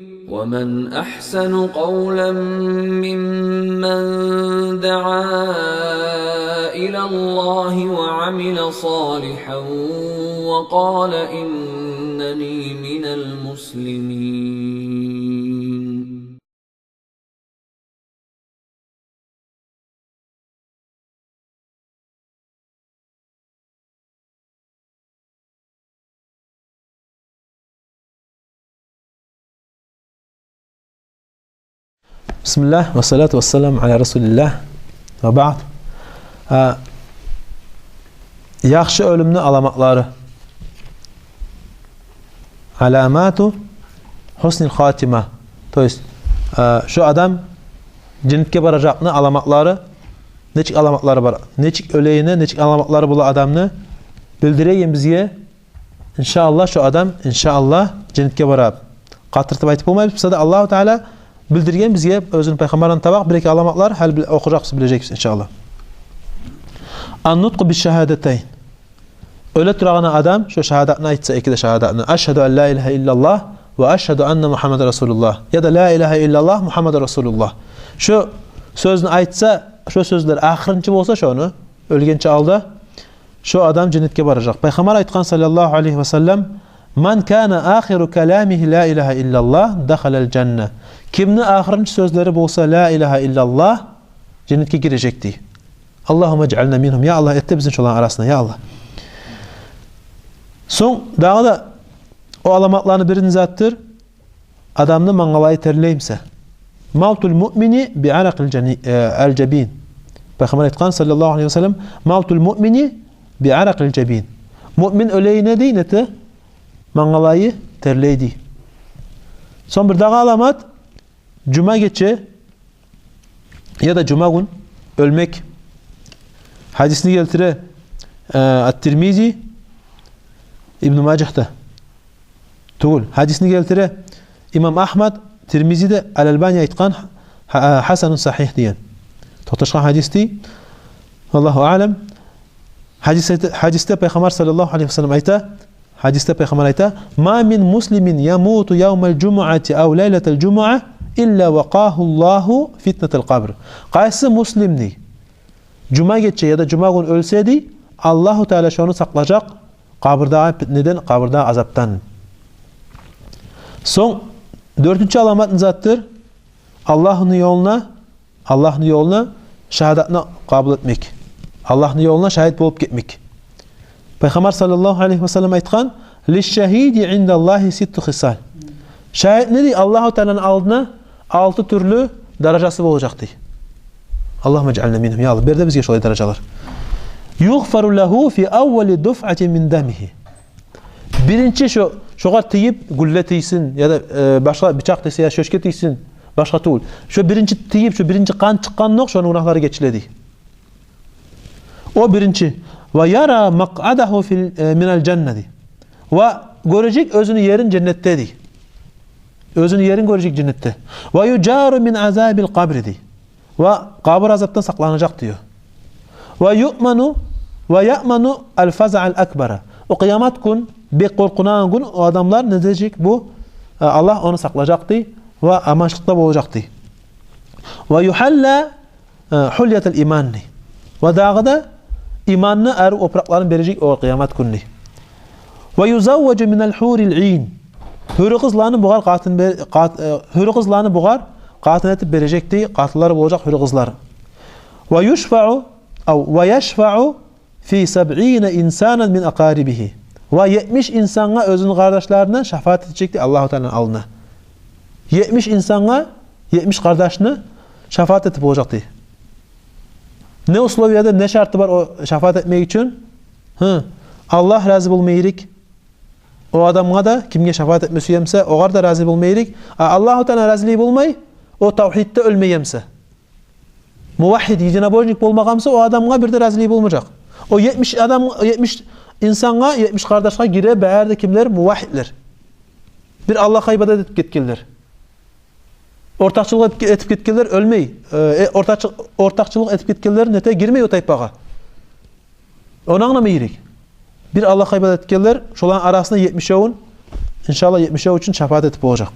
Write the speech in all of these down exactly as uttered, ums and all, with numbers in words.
ومن أحسن قولا ممن دعا إلى الله وعمل صالحا وقال إنني من المسلمين. بسم الله والصلاة والسلام على رسول الله وبعد. А, яхшы оьлюмню аламатлары. علامات حسن الخاتمة. То есть, а, шо адам женнетге баражакъны аламатлары, нечик аламатлары бар? Нечик оьлегени, нечик аламатлары бола адамны билдиреген бизге, иншааллагь, шо адам, иншааллагь, женнетге бара. Къатыртып айтып болмайбыз, буса да Аллагьу Таала билдирген бизге оьзюню пайхаммарындан таба бир-эки аламатлар, гьали бил-, охужакъбыз, билежекбиз, иншааллагь. النطق بالشهادتين. Оьле турагъан адам шо шагьадатны айтса, эки де шагьадатны, أشهد أن لا إله إلا الله وأشهد أن محمدا رسول الله, яда لا إله إلا الله محمد رسول الله. Шо сёзню айтса, шо сёзлер ахырынчы болса шону, оьлгенче алда, шо адам женнетге баражакъ. Пайхаммар айтгъан, саллаллагьу алайгьи ва саллам: من كان آخر كلامه لا إله إلا الله دخل الجنة. Кимни ахырынчы сёзлери болса لا إله إلا الله, женнетге гирежек, дей. اللهم اجعلنا منهم. Я Аллагь, эт де бизин шоланы арасына, я Аллагь. Сонг дагъы да о аламатланы бирини затдыр, адамны мангалайы терлей буса. موت المؤمن بعرق الجني-, э, الجبين. Пайхаммар айтгъан, саллаллагьу алайгьи ва саллам: موت المؤمن بعرق الجبين. Муъмин оьлегенде, дей, нете, мангалайы терлей, дей. Сонг бир дагъы аламат, жума гече яда жума гюн оьлмек. Гьадисни гелтире, э, ат-Тирмизи, Ибну Мажагьда. Тюгюл, гьадисни гелтире имам Агьмад, Тирмизи де, Ал-Албани айтгъан, гьа-, гьасанун сагьигь деген. Токъташгъан гьадис, дей. Валлагьу аълам. Гьадис айта-, гьадисде Пайхаммар, саллаллагьу алайгьи ва саллам, айта, гьадисде Пайхаммар айта: ما من مسلم يموت يوم الجمعة أو ليلة الجمعة إلا وقاه الله فتنة القبر. Къайсы муслим, дей, жума гече яда жума гюн оьлсе, дей, Аллагьу Таала шону сакълажакъ къабурдагъы питнеден, къабурдагъы азапдан. Сонг дёртюнчю аламат не затдыр? Аллагьны ёлуна, Аллагьны ёлуна шагьадатны къабул этмек. Аллагьны ёлуна шагьит болуп гетмек. Пайхаммар, саллаллагьу алайгьи ва саллам, айтгъан: للشهيد عند الله ست خصال. Шагьитни, дей, Аллагьу Тааланы алдына алты тюрлю даражасы болажакъ, дей. اللهم اجعلنا منهم, я Аллагь, бер де бизге шолай даражалар. يغفر له في أول دفعة من دمه. Биринчи шо, шогъар тийип, гюлле тийсин, яда, э, башгъа бичакъ тийсин, яда шёшке тийсин, башгъа тюгюл. Шо биринчи тийип, шо биринчи къан чыкъгъандокъ шону гюнагьлары гечиле, дей. О биринчи. ويرى مقعده في ال-, э, من الجنة, дей. Ва гёрежек оьзюню ерин женнетде, дей. Оьзюню ерин гёрежек женнетде. ويجار من عذاب القبر, дей. Ва къабур азапдан сакъланажакъ, дей. ويؤمن، ويأمن الفزع الأكبر. О къыямат гюн, бек къоркъунагъан гюн, о адамлар не этежек бу? Э, Аллагь ону сакълажакъ, дей, ва аманчылыкъда болажакъ, дей. ويحلى, э, حلية الإيمان, дей. Ва дагъы да иманны арив опуракъларын бережек о къыямат гюн, дей. ويزوج من الحور العين. Гьюрю къызланы бугъар къатын бер-, къат-, э, гьюрю къызланы бугъар къатын этип бережек, дей, къатынлары болажакъ гьюрю къызлар. ويشفع، أو ويشفع في سبعين إنسانا من أقاربه. Ва етмиш инсангъа оьзюню къардашларына шафаат этежек, дей, Аллагьу Тааланы алдына. Етмиш инсангъа, етмиш къардашына шафаат этип болажакъ, дей. Не условияда, не шарты бар о шафаат этмек учун? Гьы. Аллагь рази болма герек о адамгъа да, кимге шафаат этме сюе буса, огъар да рази болма герек. А Аллагьу Тааланы разилиги болмай, о тавгьидде оьлмеген буса, мувагьгьид, единобожник болмагъан буса, о адамгъа бир де разилиги болмажакъ. О етмиш адам, етмиш инсангъа, етмиш къардашгъа гире бары да кимлер? Мувагьгьидлер. Бир Аллагьгъа ибадат этип гетгенлер. Ортакъчылыкъ этип, этип гетгенлер оьлмей. Э, э, ортакъчы-, ортакъчылыкъ этип гетгенлер нете, гирмей о тайпагъа. Ону англама герек. Бир Аллагьгъа ибадат этгенлер, шоланы арасында етмишевюн, иншааллагь, етмишев учун шафаат этип болажакъ.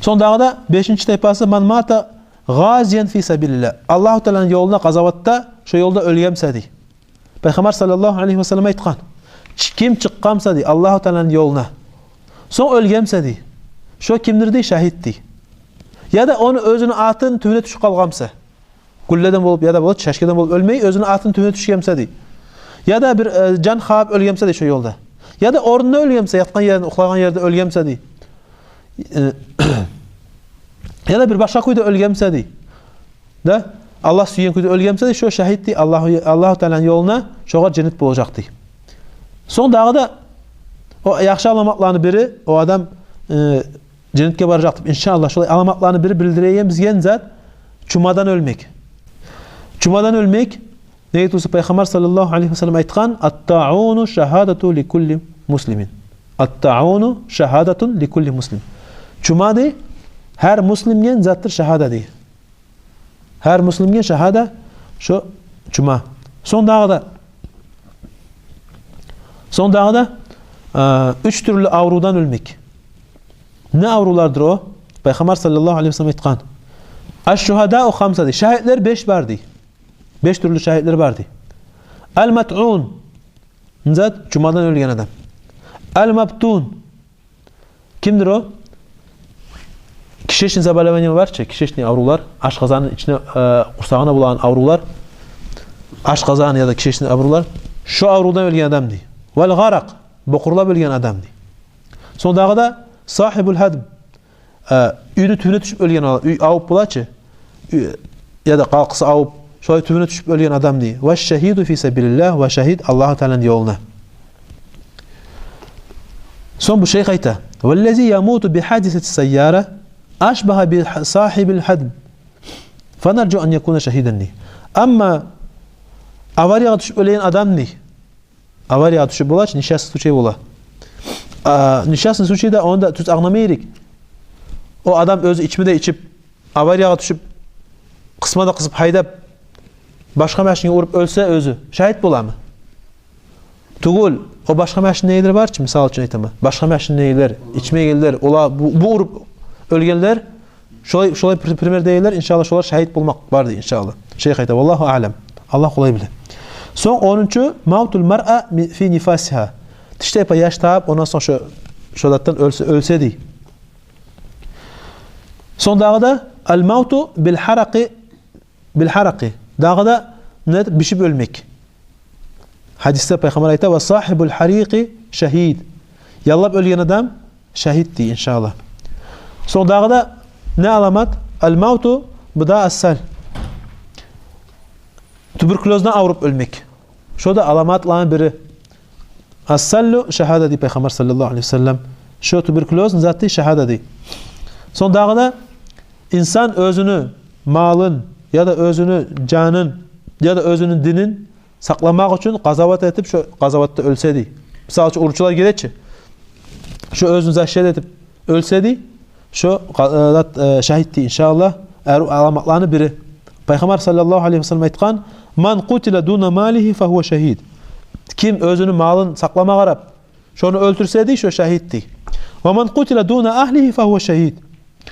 Сонг дагъы да бешинчи тайпасы: «Ман мата гъазиян фи сабилиллагь». Аллагьу Тааланы ёлуна къазаватда, шо ёлда оьлгенсе дей. Пайхаммар саллаллагьу алайгьи ва саллам айтгъан: «Ким чыкъгъанса дей Аллагьу Тааланы ёлуна, сонг оьлгенсе дей, шо кимдир дей, шагьит дей. Яда ону оьзюню атын тюбюне тюшюп къалгъанса, гюлледен болуп, яда болуп, чешкеден болуп оьлмей, оьзюню атын тюбюне тюшгенсе дей. Яда бир, э, жан хабып оьлгенсе дей шо ёлда. Яда орнунда оьлгенсе, ятгъан еринде, юхлагъан ерде оьлгенсе дей. Э, яда бир башгъа кюйде оьлгенсе дей. Да, Аллагь сюйген кюйде оьлгенсе дей, шо шагьит дей, Аллагьу, Аллагьу Тааланы ёлуна, шогъар женнет болажакъ дей». Сонг дагъы да о яхшы аламатланы бири, о адам, э, женнетге баражакъ деп, иншааллагь, шолай аламатланы бири билдиреген бизге зат: чумадан оьлмек. Чумадан оьлмек, неге тюгюл буса Пайхаммар саллаллагьу алайгьи ва саллам айтгъан: «Ат-тауну шагьадату ли кулли муслимин». «Ат-тауну шагьадатун ли кулли муслим». Чума дей, гьар муслимге затдыр шагьада дей. Гьар муслимге шагьада шо чума. Сонг дагъы да, сонг дагъы да, э, уьч тюрлю аврувдан оьлмек. Не аврувлардыр о? Пайхаммар саллаллагьу алайгьи ва саллам айтгъан: «Аш-шугьадау хамса» дей. Шагьитлер беш бар дей. Беш тюрлю шагьитлер бар дей. «Ал-матъун», зат, чумадан оьлген адам. «Ал-мабтун». Кимдир о? Кишечный заболевание бар чы, кишечный аврувлар, ашкъазанны ичине, э, къурсагъына болагъан аврувлар, ашкъазан яда кишечный аврувлар. Шо аврувдан оьлген адам дей. «Вал-гъаракъ», бокъурлап оьлген адам дей. Сонг дагъы да «сагьибул гьадм», э, уьйню тюбюне тюшюп оьлген адам, уьй авуп бола чы, уьй, яда къалкъысы авуп, шолай тюбюне тюшюп оьлген адам дей. «Ва шагьиду фи сабилиллагь», ва шагьит Аллагьу Тааланы ёлуна. Сонг бу шейх айта: «Валлази ямуту би гьадисати сайяра ашбагьа би сагьибил гьадм. Фанаржу ан якуна шагьидан» дей. Амма авариягъа тюшюп оьлеген адам дей. Авариягъа тюшюп бола чы, несчастный случай бола. А, несчастный случайда онда тюз англама герек. О адам оьзю ичме де ичип, авариягъа тюшюп, къысма да къысып гьайдап, башгъа машинге уруп оьлсе, оьзю шагьит боламы? Тюгюл, о башгъа машинни ээлери бар чы, мисал учун айтаман. Башгъа машинни ээлери, ичмегенлер, олар бу, бу уруп оьлгенлер, шолай, шолай при-, пример дегенлер, иншааллагь, шолар шагьит болмакъ бар дей, иншааллагь. Шейх айта, валлагьу аълам. Аллагь къолай биле. Сонг онунчу, мавтул маръа ми-, фи нифасигьа. Тиштайпа яш табып, ондан сонг шо, шо затдан оьлсе, оьлсе дей. Сонг дагъы да ал-мавту бил-гьаракъи, бил-гьаракъи. Дагъы да не, бишип оьлмек. Гьадисде Пайхаммар айта: «Ва сагьибул гьарикъи шагьид». Яллап оьлген адам шагьит дей, иншааллагь. Сонг дагъы да не аламат? Ал-мавту, бу да ас-сал. Туберкулёздан авруп оьлмек. Шо да аламатланы бири. Ас-саллу шагьада дей Пайхаммар саллаллагьу алайгьи ва саллам. Шо туберкулёз зат дей, шагьада дей. Сонг дагъы да инсан оьзюню малын, яда оьзюню жанын, яда оьзюню динин сакъламакъ учун къазават этип, шо къазаватда оьлсе дей. Мисал учун, уручулар геле чи, шо оьзюн защита этип оьлсе дей, шо къа-, э, зат, э, шагьит дей, иншааллагь. Арив аламатланы бири. Пайхаммар саллаллагьу алайгьи ва саллам айтгъан: «Ман къутила дуна малигьи фагьува шагьид». Ким оьзюню малын сакълама къарап, шону оьлтюрсе дей, шо шагьит дей. «Ва ман къутила дуна агьлигьи фагьува шагьид».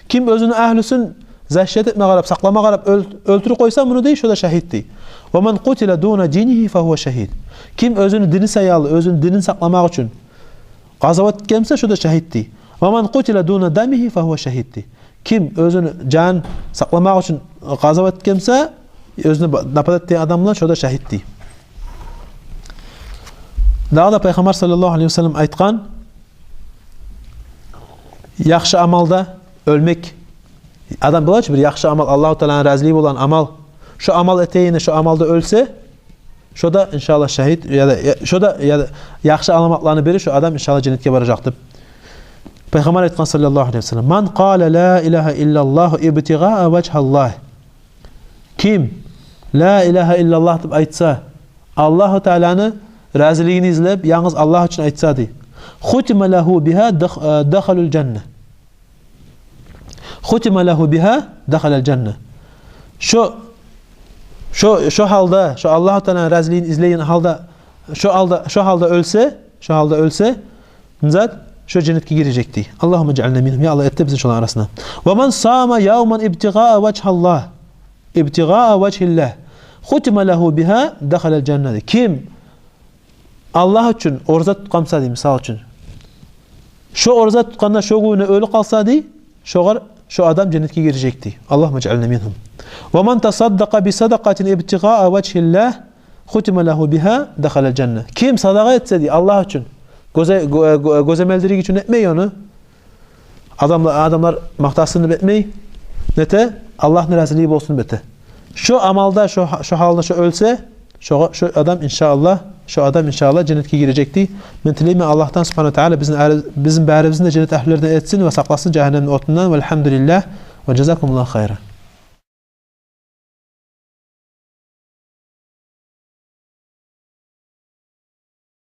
Ким оьзюню агьлюсюн защита этме къарап, сакълама къарап оьл-, оьлтюрюп къойса муну дей, шо да шагьит дей. «Ва ман къутила дуна динигьи фагьува шагьид». Ким оьзюню дини саялы, оьзюню динин сакъламакъ учун къазават этгенсе, шо да шагьит дей. «Ва ман къутила дуна дамигьи фагьува шагьид» дей. Ким оьзюню жанын сакъламакъ учун къазават этгенсе, оьзюне ба-, нападать этген адамлар, шо да шагьит дей. Дагъы да Пайхаммар саллаллагьу алайгьи ва саллам айтгъан: яхшы амалда оьлмек. Адам бола чы бир яхшы амал, Аллагьу Тааланы разилиги болгъан амал. Шо амал этегенине, шо амалда оьлсе, шо да, иншааллагь, шагьит, яда, я-, шо да, яда, яхшы аламатланы бири, шо адам, иншааллагь, женнетге баражакъ деп. Пайхаммар айтгъан саллаллагьу алайгьи ва саллам: «Ман къала ла илагьа иллаллагьу ибтигъаа важгьаллагь». Ким «Ла илагьа иллаллагь» деп айтса, Аллагьу Тааланы разилигин излеп, янгыз Аллагь учун айтса дей. «Хутима лагьу бигьа дах-, э, дахалал жанна». «Хутима лагьу бигьа дахалал жанна». Шо, шо, шо гьалда, шо Аллагьу Тааланы разилигин излеген гьалда, шо гьалда, шо гьалда оьлсе, шо гьалда оьлсе, зат, шо женнетге гирежек дей. Аллагьумма ижъална мингьум. Я Аллагь, эт де бизин шоланы арасындан. Ва ман сама явман ибтигъаа важгьиллагь, ибтигъаа важгьиллагь, хутима лагьу бигьа, дахалал жанна дей. Ким Аллагь учун ораза тутгъан буса дей, мисал учун, шо ораза тутгъанда шо гюню оьлюп къалса дей, шогъар, шо адам женнетге гирежек дей. Аллагьумма ижъална мингьум. Ва ман тасаддакъа би садакъатин ибтигъаа важгьиллагь, хутима лагьу бигьа, дахалал жанна. Ким садагъа этсе дей Аллагь учун, гёзе-, гё-, гё-, гёземелдирик учун этмей ону, адамла-, адамлар макътасын деп этмей, нете, Аллагьны разилиги болсун деп эте. Шо амалда, шо, шо гьалда шо оьлсе, шогъа, шо адам, иншааллагь, шо адам, иншааллагь, женнетге гирежек дей. Мен тилеймен Аллагьдан субгьанагьу ва таала бизин ари-, бизин барибизни де женнет агьлюлерден этсин ва сакъласын жагьаннемни отундан. Валгьамдулиллагь. Ва жазакумуллагьу хайран.